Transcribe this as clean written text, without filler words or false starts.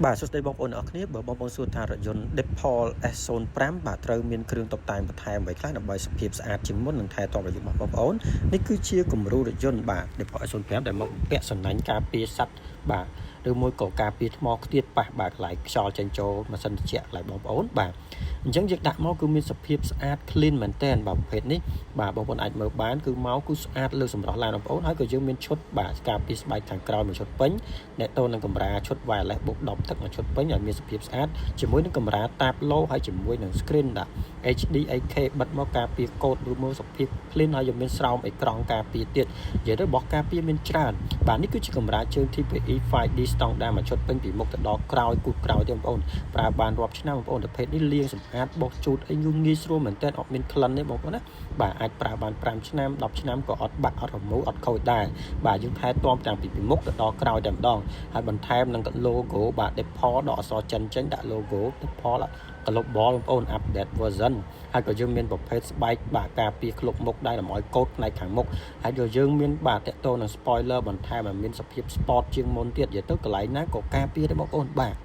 បាទសួស្តីបងប្អូនអរគ្នាបើបងប្អូនសួរថារថយន្ត Deepal S05 បាទត្រូវមានគ្រឿងតុបតែងបន្ថែមអ្វីខ្លះដើម្បីសភាពស្អាតជាងមុននិងថែទាំរថយន្តរបស់បងប្អូននេះគឺជាគំរូរថយន្តបាទ Deepal S05 ដែលមកពាក់សំណាញ់ការពារសត្វបាទឬមួយក៏ការពារថ្មខ្ទាតប៉ះបាទកន្លែងខ្យល់ចេញចូលម៉ាស៊ីនត្រជាក់កន្លែងបងប្អូនបាទអញ្ចឹងយើងដាក់មកគឺមានសភាពស្អាត clean មែនទែនបាទប្រភេទនេះបាទបងប្អូនអាចមើលបានគឺមកគឺស្អាតលើសម្រស់ឡានបងប្អូនហើយក៏យើងមានឈុតបាទការពារស្បែកខាងក្រោយមួយឈុតពេញអ្នកតូននឹងកម្រាឈុត wireless បូក10ទឹកមួយឈុតពេញឲ្យមានសភាពស្អាតជាមួយនឹងកម្រាតាបឡូហើយជាមួយនឹង screen ដាក់ HD 8K បិទមកការពារកូដឬមើលសភាព clean ហើយយើងមានស្រោមអេក្រង់ការពារទៀតនិយាយទៅរបស់ការពារមានច្រើនបាទនេះគឺជាកម្រាលជើង TPE 5D standard មួយឈុតពេញពីមុខទៅដល់ក្រោយគូតក្រោយទេបងប្អូនប្រើបានរាប់ឆ្នាំបងប្អូនប្រភេទនេះលាងសម្អាតបោសជូតអីងាយស្រួលមែនទែនអត់មានក្លិនទេបងប្អូនណាបាទអាចប្រើបាន5ឆ្នាំ10ឆ្នាំក៏អត់បាក់អត់រមូរអត់ខូចដែរបាទយើងថែទាំតាំងពីពីមុខទៅដល់ក្រោយតែម្ដងហើយបន្ថែមនឹង logo បាទ Deepal ដកអក្សរចិនចេញដាក់ logo Deepal Global បងប្អូន update version ហើយក៏យើងមានប្រភេទស្បែកបាទការពារក្លុកមុខដែរដើម្បីឲ្យកោតផ្នែកខាងមុខហើយក៏យើងមានបាទតកតងនឹង spoiler បន្ថែមឲ្យមានសភាព sport ជាងមុនទៀតនិយាយទៅកន្លែងណាក៏ការពារដែរបងប្អូនបាទ។